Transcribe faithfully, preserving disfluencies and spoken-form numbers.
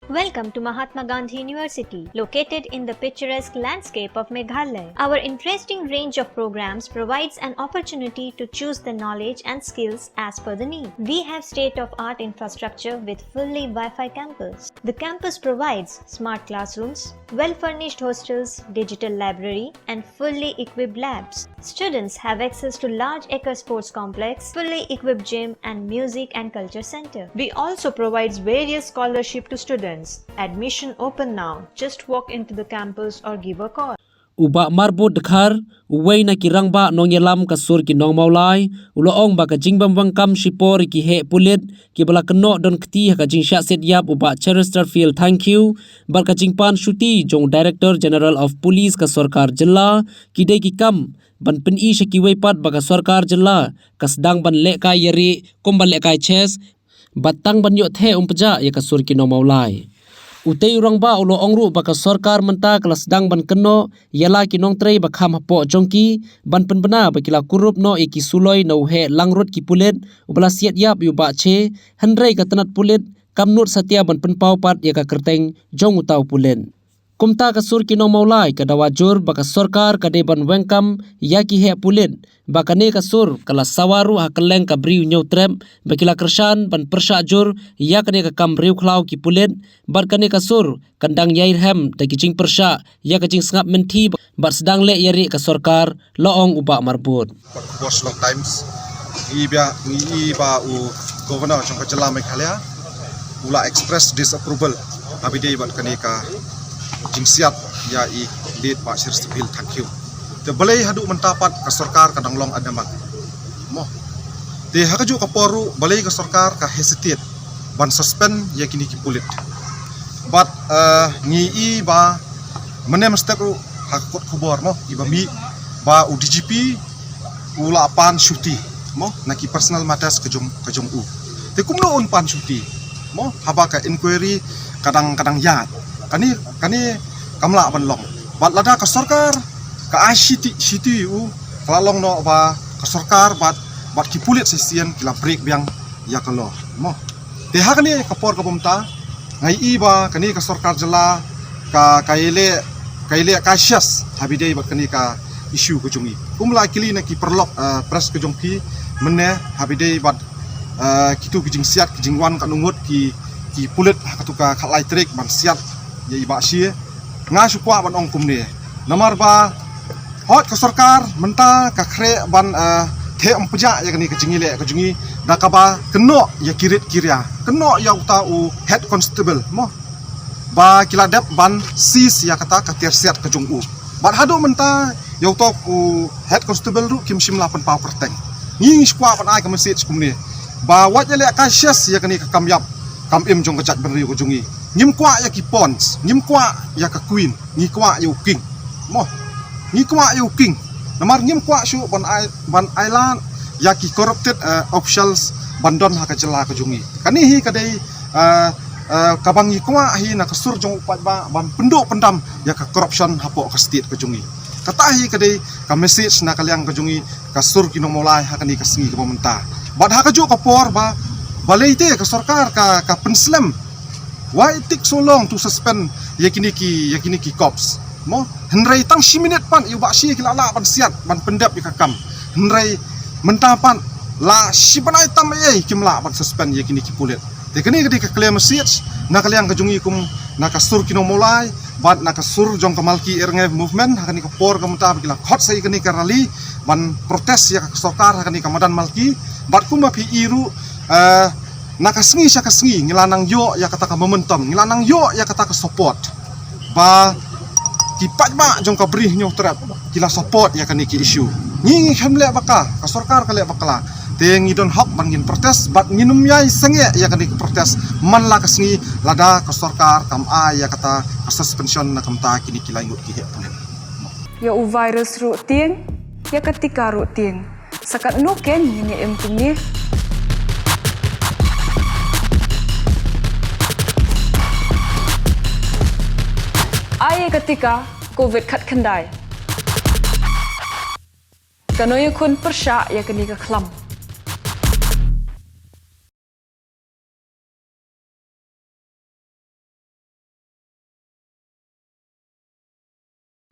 Welcome to Mahatma Gandhi University, located in the picturesque landscape of Meghalaya. Our interesting range of programs provides an opportunity to choose the knowledge and skills as per the need. We have state-of-art infrastructure with fully Wi-Fi campus. The campus provides smart classrooms, well-furnished hostels, digital library, and fully equipped labs. Students have access to large acre sports complex, fully equipped gym, and music and culture center. We also provides various scholarship to students. Admission open now. Just walk into the campus or give a call. U Bah Marbud Dkhar, uwei na ki rangbah nongïalam ka sur ki nong Mawlai, u la ong ba ka jingbym weng kam shipor ïa ki heh pulit, kiba la kynnoh don kti ha ka jingshah siat ïap u Bah Cheristerfield Thangkhiew, bad ka jingpan shuti jong u Director General of Police ka sorkar jylla, ki dei ki kam ban pyni sha kiwei pat ba ka sorkar jylla ka sdang ban lehkai ïa ri kumba lehkai chess, bad tang ban ïoh theh um pjah ïa ka sur ki nong Mawlai. Utei u rangbah u la ong ruh ba ka sorkar mynta ka la sdang ban kynnoh ïa la ki nongtrei ba kham hapoh jong ki, ban pynbna ba ki la kurup noh ïa ki suloi na u heh langrut ki pulit, uba la siat ïap ïa u Bah Che, hynrei ka tnat pulit kam nud satia ban pynpaw pat ïa ka kyrteng jong uta u pulit. Kumta ka sur ki nong Mawlai ka dawa jur ba ka sorkar ka dei ban weng kam ïa ki heh pulit, ba kane ka sur ka la sawa ruh ha kylleng ka Bri u Hynñiewtrep, ba ki la kyrshan ban pyrshah jur ïa kane ka kam riewkhlaw ki pulit, bad kane ka sur kan dang ïai rhem da ki jingpyrshah ïa ka jingsngap mynthi bad sdang leh ïa ri ka sorkar, la ong u Bah Marbud. Khubor Shillong Times, ngi ba, ngi i ba u Governor jong ka jylla Meghalaya u la express disapproval ha ba ïadei bad kane ka jingsiat ïa i late Bah Cheristerfield Thangkhiew. Te balei haduh mynta pat ka sorkar ka dang long adamant. Mo. Te ha kajuh ka por ruh balei ka sorkar ka hesitate ban suspend ïa kine ki pulit. Bad, eh, ngi i ba mynne mynstep ruh ha ka kot khubor mo, i ba mih ba u D G P u la pan shuti mo, na ki personal matters ka jong, ka jong u. Te kumno un pan shuti mo, haba ka inquiry ka dang, ka dang ïaid. Kane, kane kam lah ban long. Bad lada ka sorkar ka ai shuti, shuti u, ka la long noh ba ka sorkar bad, bad ki pulit shisien ki la break biang ïa ka law mo. Te ha kane ka por kaba mynta nga i ba kane ka sorkar jylla ka, ka ïaleh, ka ïaleh cautious ha ba ïadei bad kane ka issue ka jong i. Kum la kylli na ki paralok, eh, press ka jong phi mynne ha ba ïadei bad, eh, kitu ki jingsiat ki jingwan katno ngut ki, ki pulit ha katu ka khatlai tarik ban siat ïa i Bah Che. Nga shu kwah ban ong kumne. Namar ba hooid ka sorkar mynta ka khreh ban, eh, theh um pjah ïa kane ka jingïaleh ka jong i da kaba kynnoh ïa ki rit ki ria. Kynnoh ïa uta u head constable mo. Ba ki la dep ban seize ïa kata ka tiar siat ka jong u. Bad haduh mynta ïa uta u head constable ruh kim shym la pynpaw kyrteng. Ngi ngi shu kwah ban ai ka message kumne. Ba wat ïaleh cautious ïa kane ka kam ïap kam im jong ka jaitbynriew ka jong i. Ngim kwah ïa ki pawns, ngim kwah ïa ka queen, ngi kwah ïa u king. Mo. Ngi kwah ïa u king. Namar ngim kwah shuh ban ai, ban ai lad ïa ki corrupted, eh, officials ban don ha ka jylla ka jong i. Kane hi ka dei, eh, eh, kaba ngi kwah hi na ka sur jong u paidbah ban pynduh pyndam ïa ka corruption hapoh ka state ka jong i. Kata hi ka dei ka message na ka liang ka jong i ka sur ki nong Mawlai ha kane ka sngi kaba mynta. Bad ha kajuh ka por ba, balei te ka sorkar ka, ka pynslem. Why it take so long to suspend ïa kine ki, ïa kine ki cops? Mo, hynrei tang shi minit pat ïa u Bah Che ki la lah ban siat, ban pyndep ïa ka kam. Hynrei mynta pat la shi bnai tam ei ei kim lah ban suspend ïa kine ki pulit. Te kane ka dei ka clear message na ka liang ka jong i kum na ka sur ki nong Mawlai bad na ka sur jong ka Malki Ïaryngeh movement ha kane ka por ka mynta ba ki la khot sa ïa kane ka rally ban protest ïa ka sorkar ha kane ka madan Malki. Bad kumba phi i ruh, eh, na ka sngi sha ka sngi ngi la nang ïoh ïa kata ka momentum, ngi la nang ïoh ïa kata ka support. Ba ki paidbah jong ka Bri Hynñiewtrep ki la support ïa kane ki issue. Ngi ngi khlem leh bakla, ka sorkar ka leh bakla. Te ngi don hok ban ngin protest bad ngin ym ïai sangeh ïa kane ka protest man la ka sngi lada ka sorkar kam ai ïa kata ka suspension na ka bynta kine ki lai ngut ki heh pulit. Ïa u virus ruh tieng, ïa ka tika ruh tieng. Sa katno kein ngin ïa im kumne? Ai ïa ka tika Covid khatkhyndai. Kano ïakhun pyrshah ïa kane ka khlam?